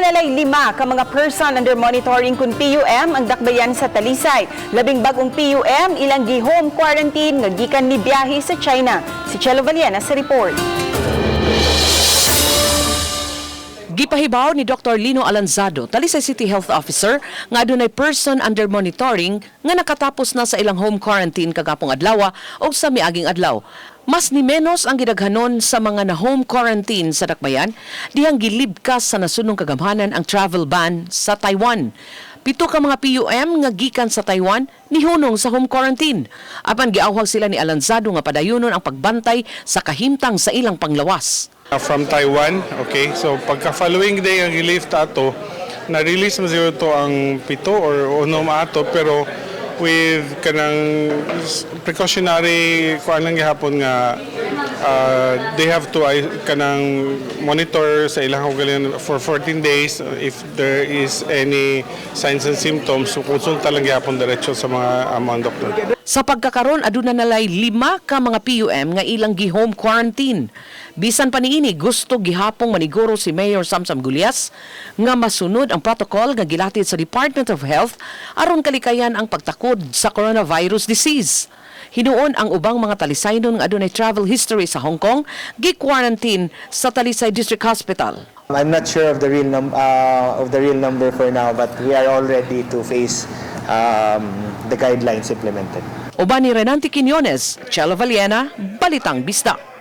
Aduna nalay lima ka mga person under monitoring kun PUM ang dakbayan sa Talisay. Labing bagong PUM ilang gi-home quarantine nga gikan ni biyahe sa China. Si Chelo Valiena sa report. Gipahibaw ni Dr. Lino Alanzado, Talisay City Health Officer, nga adunay person under monitoring nga nakatapos na sa ilang home quarantine kagapong adlaw o sa miaging adlaw. Mas ni menos ang gidaghanon sa mga na home quarantine sa dakbayan dihang gilibkas sa nasunong kagamhanan ang travel ban sa Taiwan. Pito ka mga PUM nga gikan sa Taiwan nihunong sa home quarantine. Apan giawhag sila ni Alanzado nga padayunon ang pagbantay sa kahimtang sa ilang panglawas. From Taiwan, okay? So pagka following day ang relief ato, na-release mo siguro to ang pito or unom ato, pero with kanang precautionary kuan lang gihapon nga they have to ay, kanang monitor sa ilang kaugalingon for 14 days. If there is any signs and symptoms, so konsulta lang gihapon diretso sa mga doktor. Sa pagkakaron, aduna nalay lima ka mga PUM nga ilang gi-home quarantine. Bisan pa niini, gusto gihapong maniguro si Mayor Samsam Gullas nga masunod ang protocol nga gilatid sa Department of Health aron kalikayan ang pagtakod sa coronavirus disease. Hinuon ang ubang mga Talisaynon nga adunay travel history sa Hong Kong gi-quarantine sa Talisay District Hospital. I'm not sure of the real number for now, but we are all ready to face the guidelines implemented. Uban ni Renante Quiñones, Chelo Valiena, Balitang Bisdak.